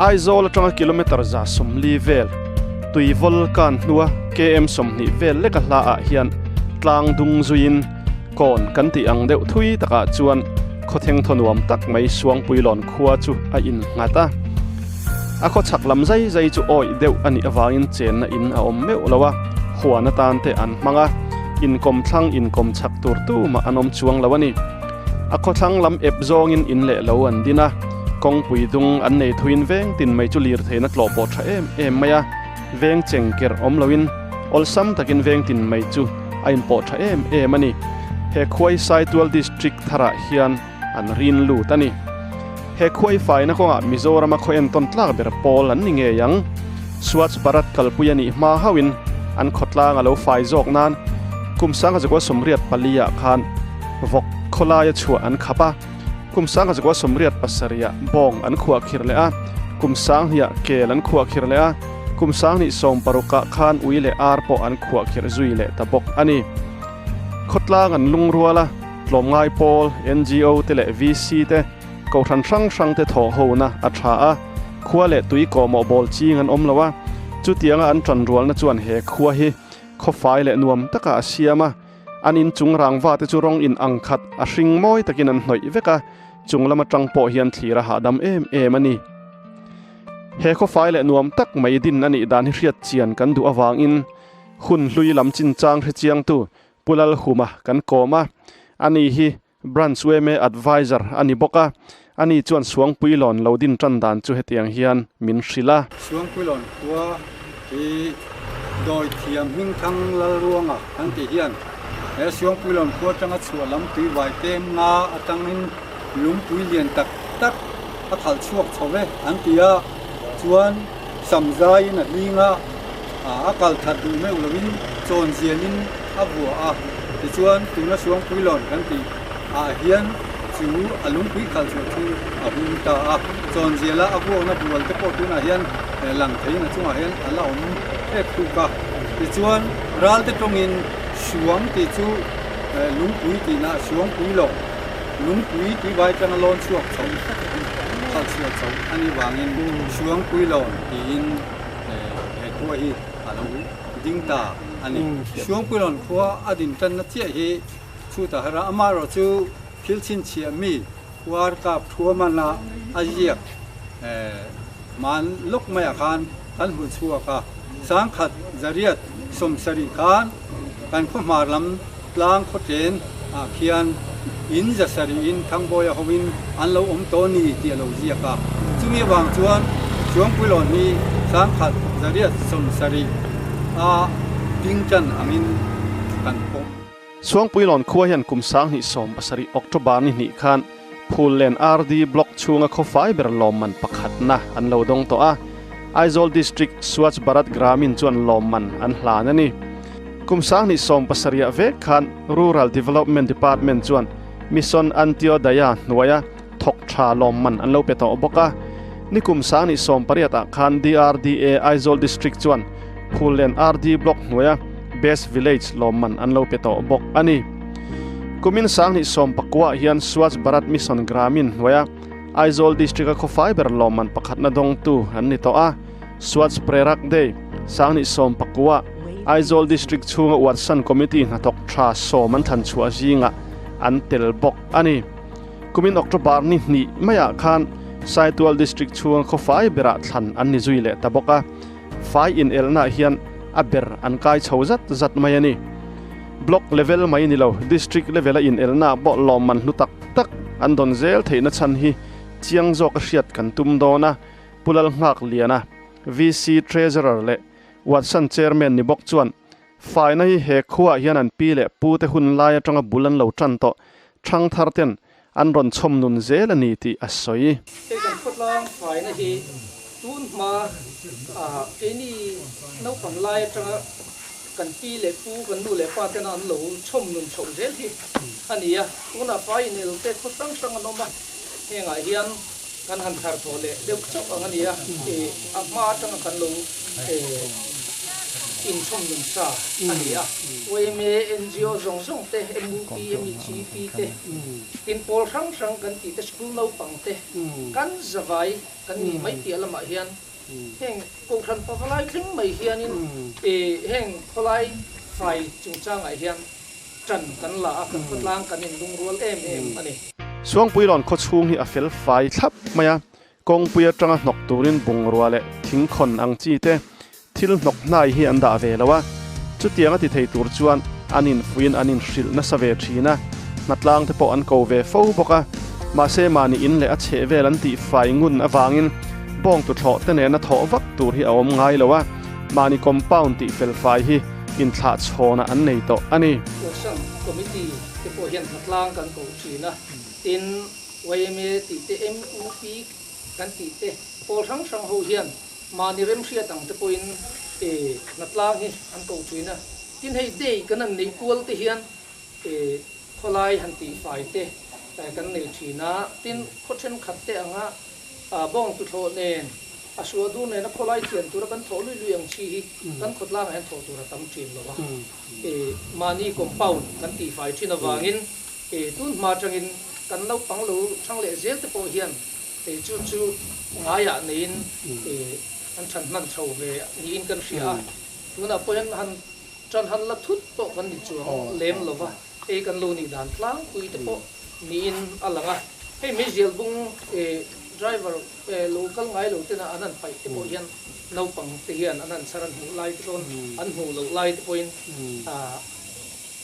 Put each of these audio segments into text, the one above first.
Aizawl atanga kilometre 140 vel, Tuivawl kan hnua km 20 vel leka hla ah hian tlang dung zuiin kawn kan tih ang deuh thui takah chuan khawtheng thaw nuam tak mai Suangpuilawn khua chu a innghat a. A khaw chhak lam zai zai chu awih deuh a nih avangin chenna in a awm meuh lo a, huan atan te an hmang a, inkawm thlang inkawm chhak tur tumah an awm chuang lo a ni. A khawthlang lam ep zawngin in leh lo an din a, kawngpui dung an nei thuin veng tin mai chu lirtheihna tlawh pawh tha em em mai a, veng cheng kerh awm loin awlsam takin veng tin mai chu a inpawh tha em em a ni. He khuai Saitual District tharah hian an rin lut a ni. He khuai faina kawngah Mizorama khaw entawn tlak ber pawl an ni ngei ang. Swachh Bharat kalpui a nih hma hauhin an khawtlang a lo fai zawk nan kum 1984 ah khan vawk khawlaia chhuah an khap a, kum 1987 ah bawng an khuah khir leh a, kum 2000 ah kel an khuah khir leh a, kum 2016 ah khan ui leh ar pawh an khuah khir zui leh ta bawk a ni. Khawtlang an lungrual a, tlawmngai pawl, ngo te leh VC te, Kohhran hrang hrang te thawh hona a tha a, khua leh tui kawhmawh bawl ching an awm lo a, chutianga an tanrualna chuan he khua hi khawfai leh nuam takah a siam a, an inchung rangva te chu rawng in ang khat a hring mawi takin an hnawih vek a, chung lam atang pawh hian thlir a hahdam em em a ni. He khawfai leh nuam tak mai din a nih dan hi hriat chian kan duh avangin hun hlui lam chinchang hrechiangtu Pu Lalhuma kan kawm a, ani hi Branch yma Adviser a ni bawk a, ani chuan Suangpuilawn lo din tan dan chu hetiang hian min hrilh a. Suangpuilawn khua hi dawi thiam hmingthang Lalruanga kan tih hian he Suangpuilawn khua atanga chhuah lam tui vai tlem nga atangin lungpui lian tak tak a khalh chhuak chho e an ti a, chuan samzaiin a hling a, a kal that duh meuh loin chawn zialin a vuah a, tichuan tuna Suangpuilawn kan tih ah hian chu a lungpui khalh chhuah chu a hung ta a, chawn ziala a vuakna bual te pawh tunah hian lang theiin a chungah hian a la awm hrek hruk a, tichuan ral te tawngin Suang tih chu lungpui tihna Suangpuilawn lungpui tih vai atanga lawn chhuak chho khalh chhuah chho a nih vangin Suangpuilawn tiin he khua hi a lo ding ta a ni. Suangpuilawn khua a din tanna chiah hi chutah hera amaherawh chu thil chhinchhiah mi War Kap Thuamana a ziak man lawk maiah khan kan hmu chhuak a, sangkhat zariat sawmsarih khan kan khaw hmar lam tlang khawtlen ah khian in zasarih in Thangbawiah hoin an lo awm tawh ni tih a lo ziak a. Chumi avang chuan Chuangpuilawn hi sangkhat zariat sawmsarih a ding tan angin kan pawm. Suangpuilawn khua hian kum 2017 October ni hnih khan Phullen RD Block chhunga khawfai ber lawmman pakhatna an lo dawng tawh a, Aizawl District Swachh Bharat Gramin chuan lawmman an hlan a ni. Kum 2017 vek khan Rural Development Department chuan Mission Antyodaya hnuaia thawk tha lawmman an lo pe tawh bawk a. Nikum 2018 khan DRDA Aizawl District chuan Phullen RD Block hnuaia Best Village lawmman an lo pe tawh bawk a ni. Kumin 2019 hian Swachh Bharat Mission Gramin hnuaia Aizawl District-a khawfai ber lawmman pakhatna dawngtu an ni tawh a. Swachh Prerak Day 2019 Aizawl District chhunga Uatsan Committee hnathawk tha sawm an thlan chhuah zingah an tel bawk a ni. Kumin October ni hnih maiah khan Saitual District chhunga khawfai berah thlan an ni zui leh ta bawk a. Fai inelnaah hian a ber an kai chho zat zat mai a ni. Block level mai ni lo, District level a inelnaah pawh lawmman hlu tak tak an dawn zel theihna chhan hi chiang zawk a hriat kan tum dawn a, Pu Lalnghakliana, VC Treasurer leh Watson Chairman ni bawk chuan faina hi he khuaah hian an pi leh pu te hun lai atanga bul an lo tan tawh thangthar ten an rawn chhawm nun zel a ni tih a sawi. Hei kan khawtlang faina hi tun hma ah keini naupang lai atanga kan pi leh pu kan nu leh pa tena an lo chhawm nun chhoh zel hi a ni a, tunah fai inel te khaw hrang hrang an awm a, hengah hian kan han thar thawh leh deuh chauh ang a ni a, a hma atanga kan lo inchhawm nun sa a ni a. Yma, ngo zawng zawng te, mup, mhip te, tin pawl hrang hrang kan tih te, school naupang te, kan zavai kan nih mai piah lamah hian heng kohhran pavalai thleng mai hianin heng khawlai fai chungchangah hian ṭan kan la a, kan khawtlang kan inlungrual em em a ni. Suangpuilawn khawchhung hi a fel fai thlap mai a, Kawngpui atanga hnawk turin bungrua leh thingkhawn ang chi te thil hnawk hnai hi an dah ve lo a, chutiang a ti thei tur chuan an infuiin an inhrilh nasa ve thin a, hnatlang te pawh an ko ve fo bawk a, mahse mahni in leh a chheh vel an tih fai ngun avangin bawng tuthlawh te nena thawh vak tur hi a awm ngai lo a, mahni compound tih fel fai hi inthlah chhawnah an nei tawh a ni. Kohhran Committee te pawh hian hnatlang kan ko thin a, tin Yma tih te, MUP kan tih te, pawl hrang hrang ho hian mahni remhriat ang te pawhin e hnatlang hi an ko thin a. Tin hei day kan han neih kual te hian e khawlai han tih fai te kan nei thin a. Tin khaw thenkhat te anga bawng tuthlawh nen a suah dur nena khawlai thian tura kan thawh lui lui ang chi hi kan khawtlangah hian thawh tur a tam thin lo a. E mahni compound kan tih fai thin avangin E tun hma atangin kan naupang lo thang leh zel te pawh hian e chu chu ngaiah neiin e an than hman chho ve niin kan hria a, tunah pawh hian han tan han la thut pawh kan ni chuang lem lo va, hei kan lo nih dan tlangpui te pawh niin a lang a, hei meizial bung e driver e lo kal ngai lo tena an han paih te pawh hian naupang te hian an han chhar an hmuh lai te pawn an hmuh loh lai te pawhin a.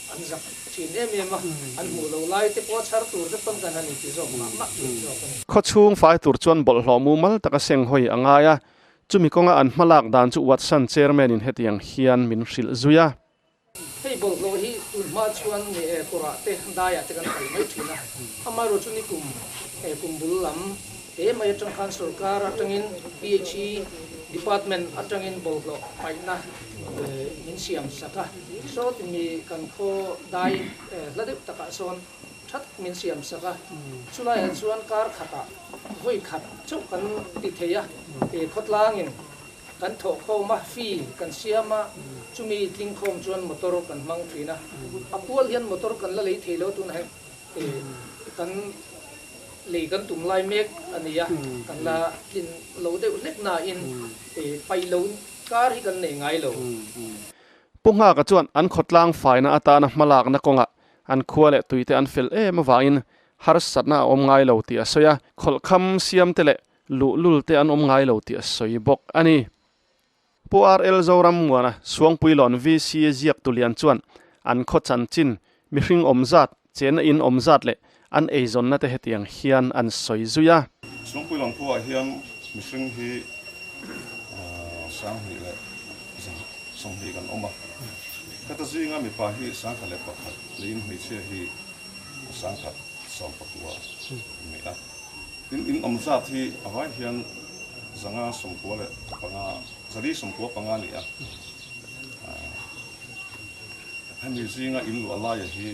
An zak thin em em a, an hmuh loh lai te pawh chhar tur te pawn kan han inti zawk mah mah thin zawk a ni. Khawchhung fai tur chuan bawlhhlawh mumal taka seng hawi a ngai a, chumi kawnga an hmalak dan chu Watson Chairman in hetiang hian min hrilh zui a. Hei bawlhhlawh hi tun hma chuan nge kawrah te daiah te kan kal mai thin a, amaherawh chu nikum kum bul lam he mai atang khan sorkar atangin PHE department atangin bawlhhlawh paihna min siam sak a. Saw timi kan khaw dai hla deuh takah sawn that min siam sak a, chulaiah chuan kar khatah vawi khat chauh kan ti thei a, khawtlangin kan thawh khawm a, fee kan siam a, chumi tling khawm chuan motor kan hmang thin a, a pual hian motor kan la lei thei lo tunah hian kan lei kan tum lai mek a ni a, kan la tlin lo deuh hlek nain paih lo kar hi kan nei ngai lo. Pu Nghaka chuan an khawtlang faina atana hmalakna kawngah an khua leh tuite an fel em avangin harsatna a awm ngai lo tih a sawi a, khawlhkham siamte leh luhlul te an awm ngai lo tih a sawi bawk a ni. Pu RL Zorammuana, Suangpuilawn VC ziak tulian chuan an khaw chanchin, mihring awm zat, chenna in awm zat leh an eizawnna te hetiang hian an sawi zui a. Suangpuilawn khuaah hian mihring hi 2000 leh 20 kan awm a, heta zinga mipa hi 1001 niin hmeichhia hi 1019 an ni a. Tin, in awm zat hi a vai hian 595, 495 a ni a. Hemi zinga in luah laia hi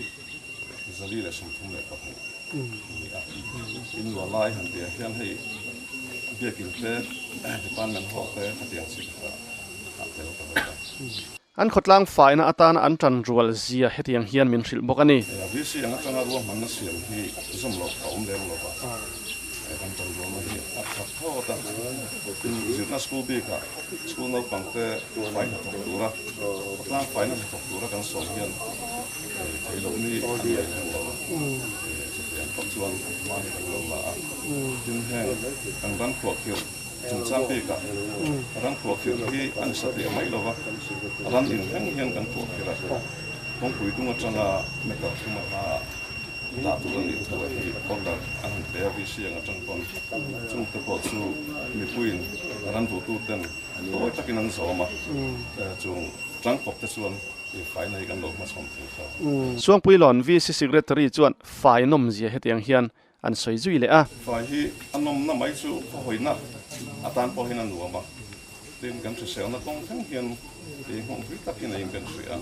432 a ni a. In luah lai han tihah hian hei biakin te, department ho te khatiang chi kha a tel ta vek a. An khawtlang faina atana an tan rual zia hetiang hian min hrilh bawk a ni. VC ang atanga ruahmanna siam hi zawm loh a awm lem lo va, kan tan rualna hi a khat thawt a. Tin, zirna school bikah school naupangte fai hnathawk tura, khawtlang faina hnathawk tura kan sawm hian thei loh ni an nei lem lo a. Chutiang phawt chuan hma hi kan lo la a. Tin, heng kan ram khuahkhirh Chungchang bikah ran khuahkhirh hi a ni satliah mai lo va, ran inhleng hian kan khuahkhirh a, kawngpui dung atanga meter thum a hla dah tur a nih thu a hi order an han pe a, VC ang atang pawn chungte pawh chu mipuiin ran duhtuten tawi takin an zawm a, chung tangkawp te chuan faina hi kan lo hmachhawn thei kha. Suangpuilawn VC Secretary chuan fai nawmzia hetiang hian An sawi zui leh a. Fai hi a nawmna mai chu khawhawina atan pawhin a nuam a, tin kan hriselna kawng thleng hian ei nghawng tui takin a inben hrih a.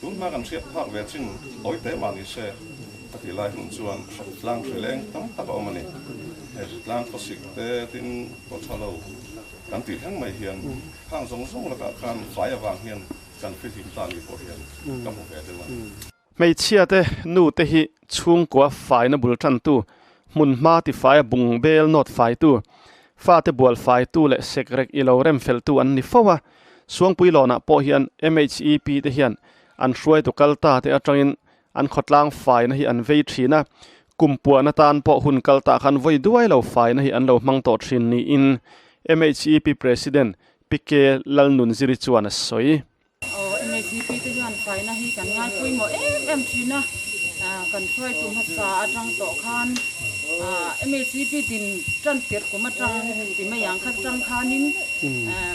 Tun hma kan hriat phak ve chin tawi teh mah ni se, a tih lai hun chuan tlang hrileng tam tak a awm a ni. He tlang khawsik te tin kawtha lo kan tih thleng mai hian khang zawng zawng lakah khan fai avang hian. kan fihlim ta ni pawh hian ka hmu ve deuh a. Hmeichhia te nu te hi chhungkua faina bul tantu, hmunhma tifaia bung bel nawt faitu, fate bual faitu leh sekrek i lo rem feltu an ni fo a. Suangpuilawnah pawh hian MHEP te hian an hruaitu kal ta te atangin an khawtlang faina hi an vei thin a, kum puan atan pawh hun kal tah khan vawi duai lo faina hi an lo hmang tawh thin niin MHEP President PK Lalnunziri chuan a sawi. Aw, MHEP te hian faina hi kan ngai pawimawh em em thin a, kan hruaitu hmasa atang tawh khan MHEP din tan tirh kum atang ti mai ang kha atang khanin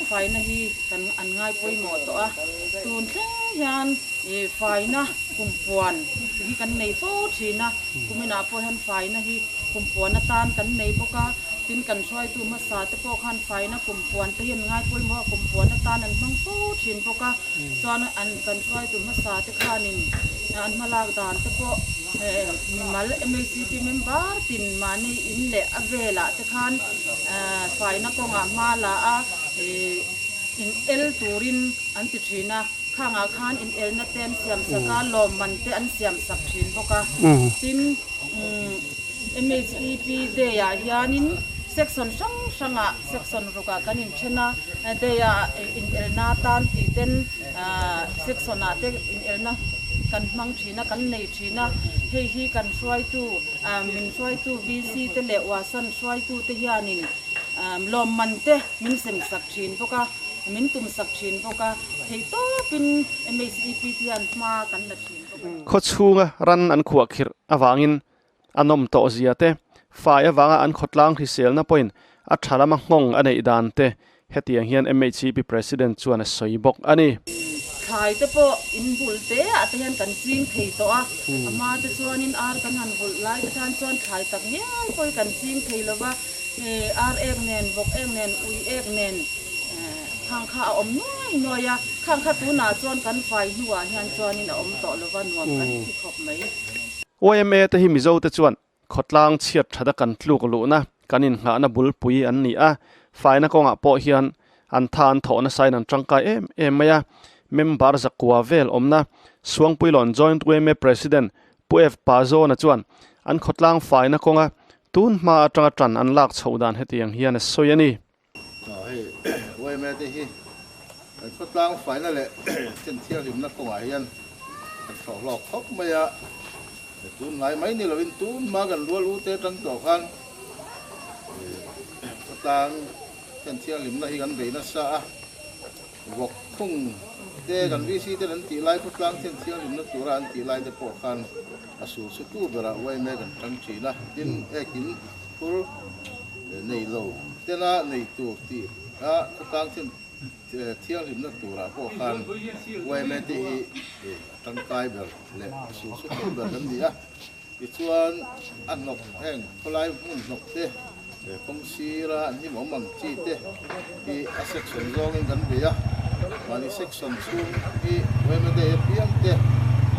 faina hi kan an ngai pawimawh tawh a, tun thleng hian faina kumpuan hi kan nei fo thin a, kuminah pawh hian faina hi kumpuan atan kan nei bawk a. Tin, kan hruaitu hmasa te pawh khan faina kumpuan te hi an ngai pawimawh a, kumpuan atan an hmang fo thin bawk a. Chuan an kan hruaitu hmasa te khanin an hmalak dan te pawh mimal MHCP member tin mahni in leh a velah te khan faina kawngah hma la a in el turin an ti thin a. Khangah khan in elna te an siam sak a, lawmman te an siam sak thin bawk a. Tin. MHEP Day ah hianin section hrang hrangah section rukah kan inthen a, Day ah inelna atan tih ten section ah te inelna kan hmang thin a, kan nei thin a, hei hi kan hruaitu min hruaitu VC te leh Uasan hruaitu te hianin lawmman te min sem sak thin bawk a, min tum sak thin bawk a, theihtawpin MHEP te hian hma kan la thin bawk a ni. Khawchhunga ran an khuahkhirh avangin A nawm tawh zia te, fai avanga an khawtlang hriselna pawhin a tha lama nghawng a neih dan te hetiang hian MHCP President chuan a sawi bawk a ni. Thlai te pawh in bul te ah te hian kan ching thei tawh a, a hma te chuanin ar kan han vulh lai te khan chuan thlai tak ngial pawh hi kan ching thei lo va, ar ek nen, vawk ek nen, ui ek nen khang kha a awm nuai nuai a, khang kha tunah chuan kan fai hnuah hian chuanin a awm tawh lo va, nuam kan ti khawp mai. YMA te hi Mizo te chuan khawtlang chhiat that a kan tluk luhna, kan innghahna bulpui an ni a, faina kawngah pawh hian an tha an thawh nasain an tangkai em em mai a. Member zakua vel awmna Suangpuilawn Joint YMA President Pu F Pazawna chuan an khawtlang faina kawnga tun hma atanga tan an lak chhoh dan hetiang hian a sawi a ni. Hei YMA te hi kan khawtlang faina leh chen thianghlimna kawngah hian kan thlawh hlawk khawp mai a, tun ngai mai ni lovin tun hma kan rual u te atang tawh khan khawtlang chen thianghlimna hi kan bei nasa a, vawk khung te kan VC ten an tih lai khawtlang chen thianghlimna tura an tih lai te pawh khan a sur chu tu berah YMA kan tang thin a, tin ekin phur nei lo tena nei tur tih a khawtlang then thianghlimna turah pawh khan YMA te hi a tangkai ber leh a sulsutu ber kan ni a. Tichuan a hnawk heng khawlai hmun hnawk te kawng sira an hlimawm ang chi te hi a section zawngin kan bei a, mahni section chhung hi YMA Day apiang te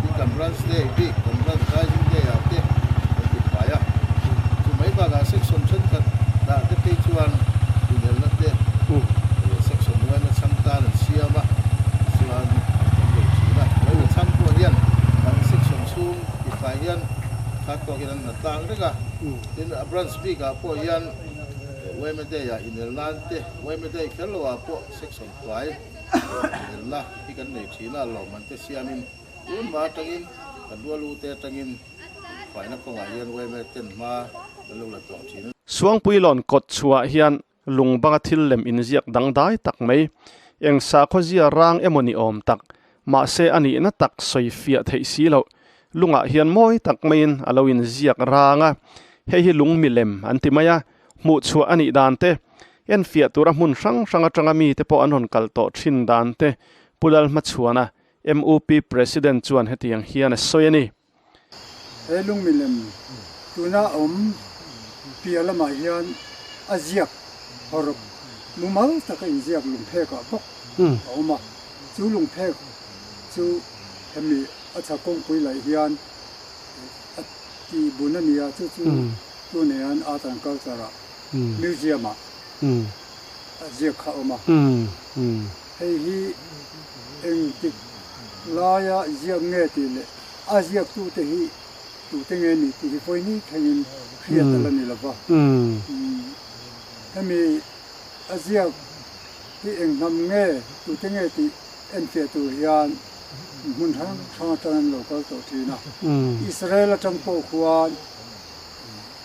hi kan Branch Day bik kan Branch Rising Day ah te kan ti fai a. Chu mai bakah section thenkhat dah te phei chuan inelna te section uaina chhang tan an siam a, chuan kan nei thin a. Uaina chhang pawh hian mahni section chhung tifai hian khat tawkin an hna tlang vek a. Tin, a branch bikah pawh hian uaima day ah inel nan te, uaima day kher lo ah pawh section fai inelna hi kan nei thin a, lawmman te siamin tun hma atangin kan rual u te atangin Faina kawngah hian YMA ten hma kan lo la tawh thin. Suangpuilawn kawt chhuah hian lung banga thil lem inziak dangdai tak mai, eng sakhaw zia rang emaw ni awm tak, mahse a nihna tak sawi fiah theih si loh, lungah hian mawi tak maiin a lo inziak rang a, hei hi lung milem an ti mai a, hmuh chhuah a nih dan te, enfiah tura hmun hrang hrang atanga mite pawh an rawn kal tawh thin dan te, Pu Lalhmachhuana, MUP President chuan hetiang hian a sawi a ni. He lungmilem tuna awm piah lamah hian a ziak hawrawp mumal taka inziak lungphekah bawk a awm a, chu lungphek chu hemi a chhak kawngpui laih hian a tih bun a ni a, chu chu tuneian Art and Culture-ah Museum-ah a ziak kha a awm a. Hei hi. Engtik laia ziak nge tih leh a ziaktute hi tute nge ni tih hi vawi ni thlengin hriat a la ni lo va. Hemi a ziak hi eng hnam nge tute nge tih enfiah tur hian hmun hrang hrang atang an lo kal tawh thin a. Israel atang pawh khuan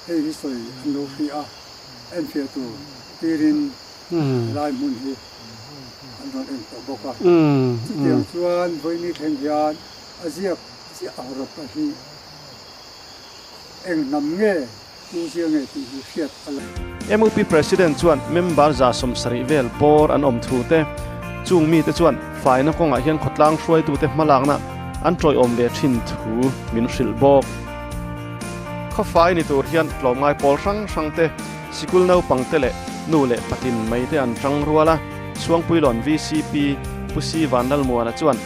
hei hi sawi an lo hrih a, enfiah tur tirin helai hmun hi an rawn en tawh bawk a. Chutiang chuan vawiini thleng hian a ziak chiah a hawrawp a hi eng hnam nge tu zia nge tih hi hriat a la. MUP President chuan member 70 vel bawr an awm thu te, chung mite chuan faina kawngah hian khawtlang hruaitute hmalakna an tawiawm ve thin thu min hrilh bawk. Khawfai ni tur hian tlawmngai pawl hrang hrang te, Sikul naupangte leh nu leh patin mai te an tang rual a, Suangpuilawn vcp Pu Si Vanlalmuana chuan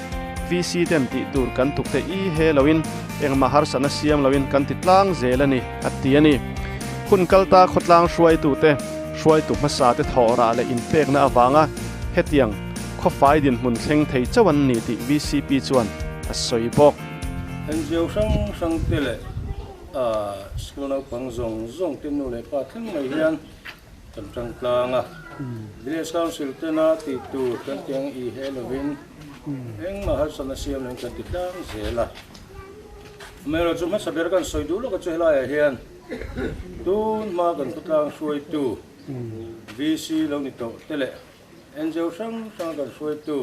VC ten tih tur kan tuk te i he loin engmah harsatna siam loin kan ti tlang zel a ni, a ti a ni. Hun kalta khawtlang hruaitute, hruaitu hmasa te thawhrah leh inpekna avanga hetiang khawfai dinhmun thleng thei chauh an ni tih vcp chuan a sawi bawk. NGO hrang hrang te leh School naupang zawng zawng te nu leh pa thleng mai hian kan tang tlang a, Village Council tena tih tur kan ti ang i he lovin engmah harsatna siam lovin kan ti tlang zel a. Amaherawhchu hmasa ber kan sawi duh lawk a chu helaiah hian tun hma kan khawtlang hruaitu VC lo ni tawh te leh NGO hrang hrang kan hruaitu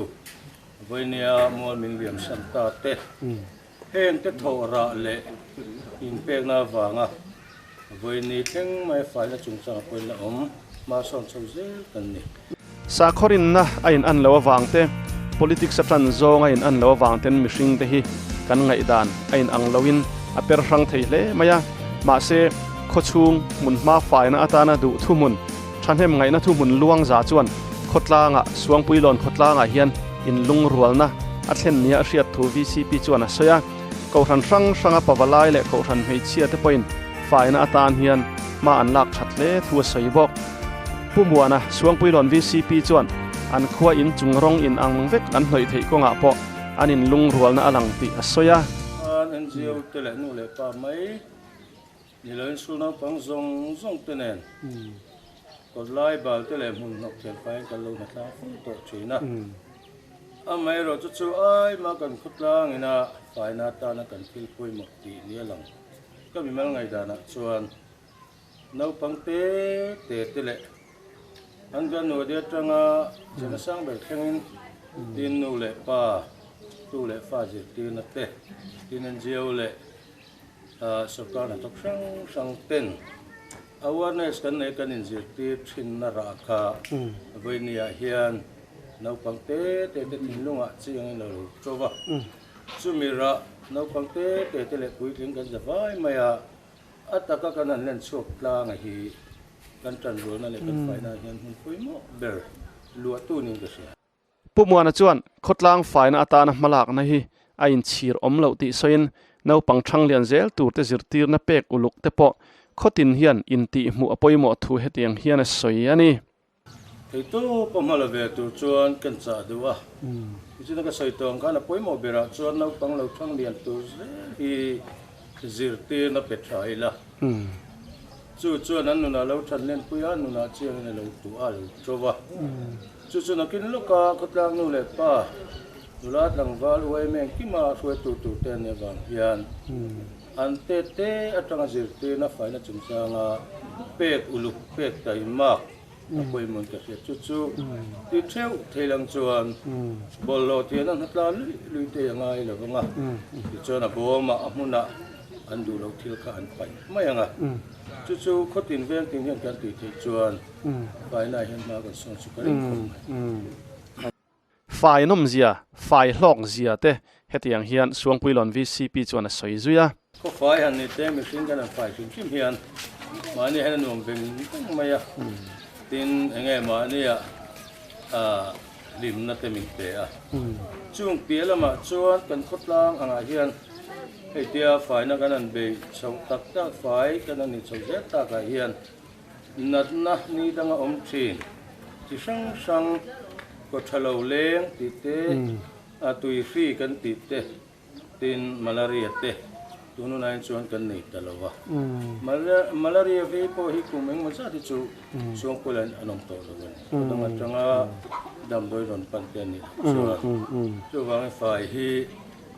Vawinia mual min liam san ta te Heng te thawh rah leh inpekna avanga vawi ni thleng mai faina chungchang pawhin la awm hma sawn chho zel kan ni. Sakhaw-rinna a in an lo avang te, politics a tan zawng a in an lo avang ten mihring te hi kan ngaihdan a in ang loin a per hrang thei hle mai a. Mahse, khawchhung hmun hma faina atana duh thuhmun, thahnem ngaihna thuhmun luang za chuan khawtlangah, Suangpuilawn khawtlangah hian inlungrualna a thlen nia a hriat thu vcp chuan a sawi a. Kohhran hrang hranga pavalai leh kohhran hmeichhia te pawhin faina atan hian hma an lak that hle thu a sawi bawk. Pu Muana, Suangpuilawn vcp chuan an khua in chung rawng in ang vek an hnawih theih kawngah pawh an inlungrualna a lang tih a sawi a. An NGO te leh nu leh pa mai Ni loin sul naupang zawng zawng te nen kawtlai bal te leh hmun hnawk thian faiin kan lo hnatlang fo tawh thin a. Amaherawhchu chu aima kan khawtlang ina faina atana kan thil pawimawh tih ni a lang. Ka mimal ngaihdanah chuan naupang te te te leh an Granwadi atanga zirna sang ber thlengin tin nu leh pa, tu leh fa zirtirna te, tin NGO leh Sorkar hnathawk hrang hrang ten awareness kan nei kan inzirtir thinna rah kha vawinia hian naupang te te te thinlungah chiangin a lo to va. Chumi rah naupang te te te leh puitling kan za vai mai a, a taka kan han len chhuak tlang a hi kan tanrualna leh kan faina hian hmun pawimawh ber luahtu niin ka hria. Pu Muana chuan khawtlang faina atana hmalakna hi a inchhir awm loh tih sawiin naupang thanglian zel turte zirtirna pek uluk te pawh khawtin hian intihhmuh a pawimawh thu hetiang hian a sawi a ni. Theitawp a hmala ve tur chuan kan chah duh a, tichuan ka sawi tawng khan a pawimawh berah chuan naupang lo thanglian tur zel hi zirtirna pe tha ila. Chu chuan an nunah lo than lenpui a, nunah chiangin a lo tuah a, a lo to va. Chu chu nakin lawka khawtlang nu leh pa, nula tlangval uaim engkima hruaitu turte an nih avang hian an te te atanga zirtirna faina chungchanga pek uluk pek taimak a pawimawhin ka hria. Chu chu ti theuh thei lang chuan bawlhhlawh thian a hnatla luih luih te a ngai lo vang a, tichuan a bawmah a hmunah an duh loh thil kha an paih mai ang a. Chu chu khawtin veng tin hian kan tih theih chuan faina hian hma kan sawn chu ka ring khawp mai. Fai nawmzia, fai hlawkzia te hetiang hian Suangpuilawn VCP chuan a sawi zui a. Khawfai han ni te mihring kan han fai hrim hrim hian mahni hian a nuam veng veng mai a, tin enge mahnia hlimna te min pe a. Chung piah lamah chuan kan khawtlang angah hian hei tia faina kan han bei chhoh tak tak fai kan han inchhoh zel takah hian natna ni danga awm thin chi hrang hrang kawtha lo leng tih te. Tui hri kan tih te, tin malaria te tun hunah chuan kan nei ta lo va. Malaria vei pawh hi kum engmaw zat hi chu Suangpuilain an awm tawh lo a ni. Khaw dang atanga damdawi rawn pan te a nih loh chuan. Chuvangin fai hi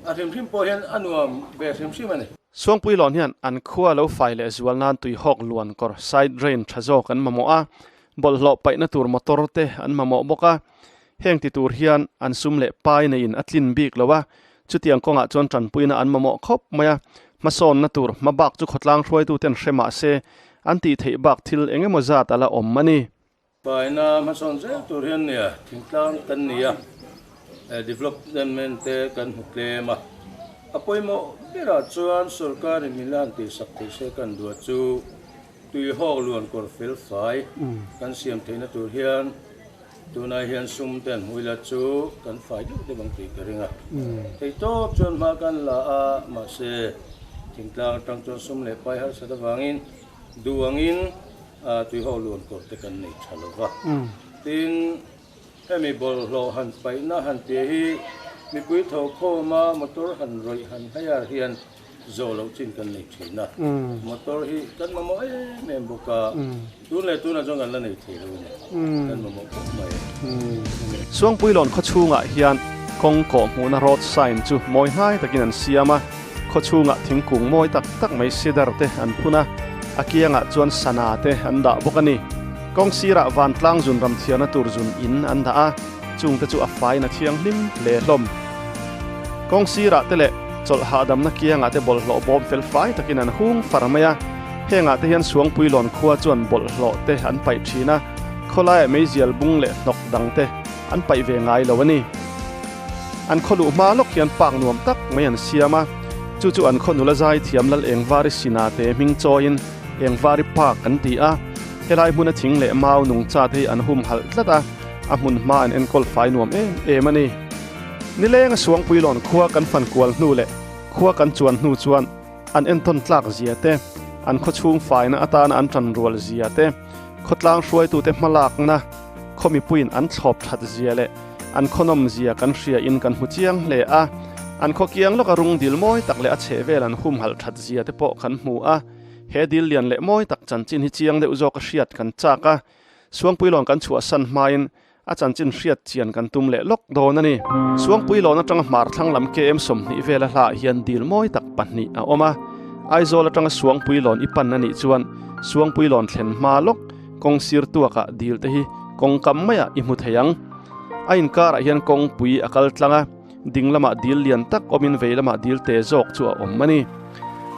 a hrim hrim pawh hian a nuam ve hrim hrim a ni. Suangpuilawn hian an khua lo fai leh zual nan tuihawk luan kawr side drain tha zawk an mamawh a, bawlhhlawh paihna tur motor te an mamawh bawk a. Heng ti tur hian an sum leh pai neiin a tlin bik lo a, chutiang kawngah chuan tanpuina an mamawh khawp mai a, hmasawnna tur hma bak chu khawtlang hruaituten hre mah se an tih theih bak thil eng emaw zat a la awm a ni. Paina hmasawn zel tur hian nia thingtlang kan ni a, development te kan hmu tlem a, a pawimawh berah chuan sorkarin min la han tihsak theih se kan duah chu tuihawk luan kawr fel fai kan siam theihna tur hian Tunah hian sum te an hmui la chu kan fai deuh deuh ang tih ka ring a. Theihtawp chuan hma kan la a, mahse thingtlang atang chuan sum leh pai harsat avangin duh angin tuihaw luan kawr te kan nei tha lo va. Tin, hemi bawlhhlawh han paihna han tia hi mipui thawhkhawma motor han rawih han haiar hian Zawh loh chin kan nei thin a, motor hi kan mamawh em em bawk a, tun leh tunah chuan kan la nei thei lo a ni, kan mamawh khawp mai. Suangpuilawn khaw chhungah hian kawng kawh hmuhna road sign chu mawi hnai takin an siam a, khaw chhungah thingkung mawi tak tak mai cedar te an phun a, a kiangah chuan sana te an dah bawk a ni. Kawng sirah vantlang zun ram thiarna tur zun in an dah a, chungte chu a faiin a thianghlim hle hlawm. Kawng sirah te leh chawlh hahdamna kiangah te bawlhhlawh bawm fel fai takin an hung far mai a, hengah te hian Suangpuilawn khua chuan bawlhhlawh te an paih thin a, khawlaiah meizial bung leh hnawk dang te an paih ve ngai lo a ni. An khaw luh hma lawk hian park nuam tak mai an siam a, chu chu an khaw nula zai thiam Lal Engvari Sina te hming chawiin Engvari Park an ti a, helai hmuna thing leh mau nungcha te hi an humhalh tlat a, a hmun hma an enkawl fai nuam em em a ni. Nilenga Suangpuilawn khua kan fan kual hnu leh khua kan chuan hnu chuan an entawn tlak zia te, an khawchhung faina atana an tan rual zia te, khawtlang hruaitute hmalakna khaw mipuiin an thlawp that zia leh an khawnawm zia kan hria in kan hmu chiang hle a. An khaw kiang lawka rung dil mawi tak leh a chhehvel an humhalh that zia te pawh kan hmu a. He dil lian leh mawi tak chanchin hi chiang deuh zawka hriat kan chak a. Suangpuilawn kan chhuahsan hmain A chanchin hriat chian kan tum leh lawk dawn a ni. Suangpuilawn atanga hmar thlang lam KM 20 vela hlaah hian dil mawi tak pahnih a awm a. Aizawl atanga Suangpuilawn i pan a nih chuan Suangpuilawn thlen hma lawk kawng sir tuakah dil te hi kawng kam maiah i hmu thei ang. A inkarah hian kawngpui a kal tlang a, ding lamah dil lian tak awmin vei lamah dil te zawk chu a awm a ni.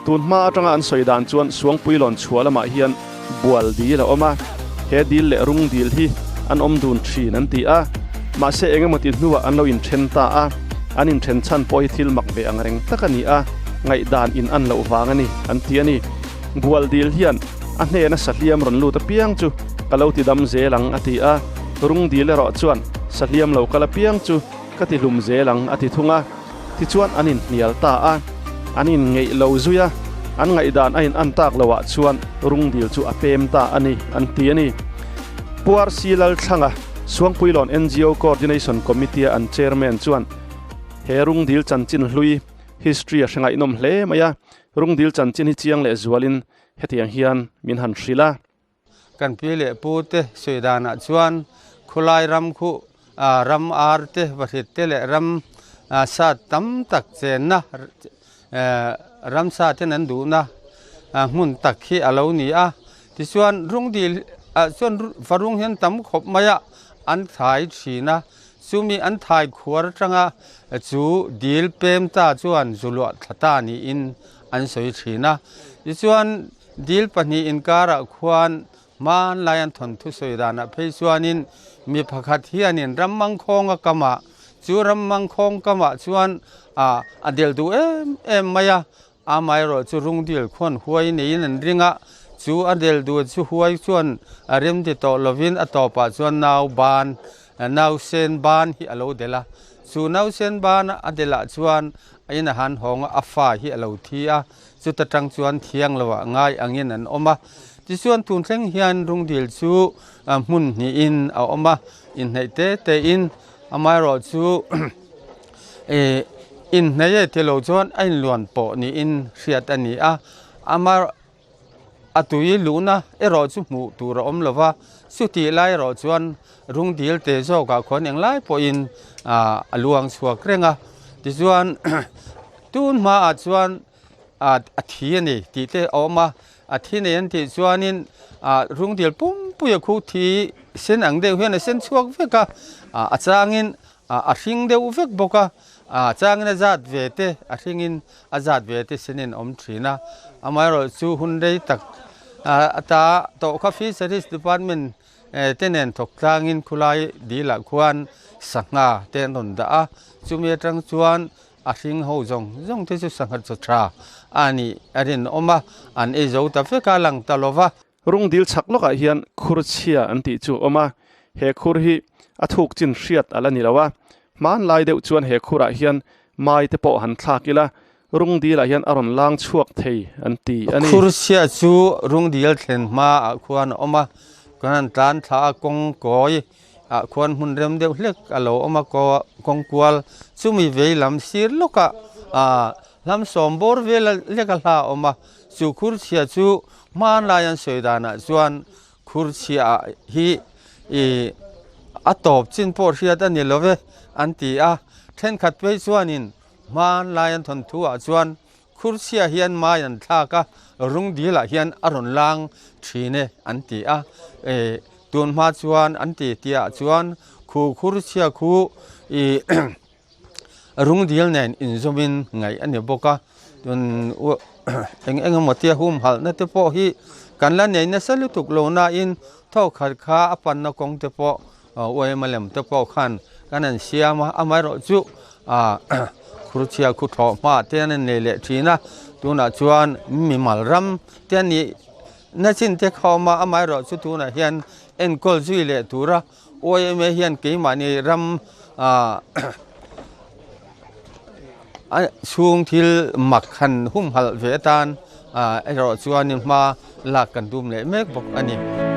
Tun hma atanga an sawi dan chuan Suangpuilawn chhuah lamah hian bual dil a awm a, he dil leh rung dil hi an awm dun thin an ti a, mahse eng emaw ti hnuah an lo inthen ta a, an inthen chhan pawh hi thil mak ve ang reng tak a ni a, ngaihdan in an loh vang a ni an ti a ni. Bual dil hian a hnena sahliam rawn lut apiang chu ka lo ti dam zel ang a ti a, rung dil erawh chuan sahliam lo kal apiang chu Ka ti hlum zel ang a ti thung a, tichuan an inhnial ta a, an inngeih lo zui a, an ngaihdan a in an tak loah chuan rungdil chu a pem ta a ni an ti a ni. Pu RC Lalthlanga, Suangpuilawn NGO Coordination Committee-a an Chairman chuan he rungdil chanchin hlui, history, a hre ngaihnawm hle mai a, rungdil chanchin hi chiang leh zualin hetiang hian min han hrilh a. Kan pi leh pu te sawi danah chuan khawlai ram khu ram ar te vahrit te leh ram sa tam tak chenna ramsa ten an duhna hmun tak hi a lo ni a. Tichuan rungdil ah chuan varung hian tam khawp mai a an thai thin a, chumi an thai khuar atanga chu dil pem ta chuan zuluah thla ta niin an sawi thin a. Tichuan Dil pahnih inkarah khuan hmanlai an thawnthu sawi danah phei chuanin mi pakhat hianin ram mangkhawng a kam a, chu ram mangkhawng kamah chuan a a del duh em em mai a, amaherawh chu rungdil khuan huai neiin an ring a, chu a del duh chu huai chuan a rem ti tawh lovin a tawpah chuan nau ban, nausen ban hi a lo del a, chu nausen ban a delah chuan a in a han hawng a, a fa hi a lo thi a. Chuta tang chuan thiang loah ngai angin an awm a. Tichuan tun thleng hian rungdil chu hmun hnihin a awm a, inhneih te tein amaherawh chu Inhnei e ti lo chuan a inluan pawh niin hriat a ni a, ama a tui luhna erawh chu hmuh tur a awm lo va, chutih lai erawh chuan rung dil te zawkah khuan englai pawhin a luang chhuak reng a, tichuan tun hmaah chuan a thi a ni tih te a awm a, a thi nei an tih chuanin rung dil pumpuia khu thi sen ang deuh hian a sen chhuak vek a, a changin a hring deuh vek bawk a, a changin a zat ve te a hringin a zat ve te senin a awm thin a, amaherawh chu hun rei tak ata tawh kha Fisheries Department te nen thawk tlangin khulai dilah khuan sangha te an rawn dah a, chumi atang chuan a hring ho zawng zawng te chu sangha chaw tha a nih a rinawm a, an ei zo ta vek a lang ta lo va. Rung dil chhak lawkah hian khur chhia an tih chu a awm a, he khur hi a thuk chin hriat a la ni lo a, hmanlai deuh chuan he khurah hian mai te pawh han thlak ila rung dilah hian a rawn lang chhuak thei an ti a ni. Khur chhia chu rung dil thlen hmaah khuan a awm a, kan han tlan thla a kawng kawi ah khuan hmun rem deuh hlek a lo awm a, kawng kual chumi vei lam sir lawkah ah hlam sawm bawr vel lek a hla a awm a, chu khur chhia chu Hmanlai an sawi danah chuan khurchhiah hi ih a tawp chin pawh hriat a ni lo ve an ti a, thenkhat phei chuanin hmanlai an thawn thu ah chuan khurchhiah hian mai an thlak a, rung dilah hian a rawn lang thin e an ti a, ih tun hma chuan an ti tih ah chuan khu khurchhiah khu ih Rung dil nen inzawmin ngaih a ni bawk a, tun eng eng emaw tia humhalhna te pawh hi kan la nei nasa lutuk lo nain thawkhat kha a panna kawng te pawh uaima lem te pawh khan kan han siam a, amaherawh chu khurchhia khu thlawh hmaah te an nei leh thin a, tunah chuan mimal ram te a nih na chin te kha a awm a, amaherawh chu tunah hian enkawl zui leh tura YMA hian keimahni ram chhung thil mak han humhalh ve atan erawh chuanin hma lak kan tum leh mek bawk a ni.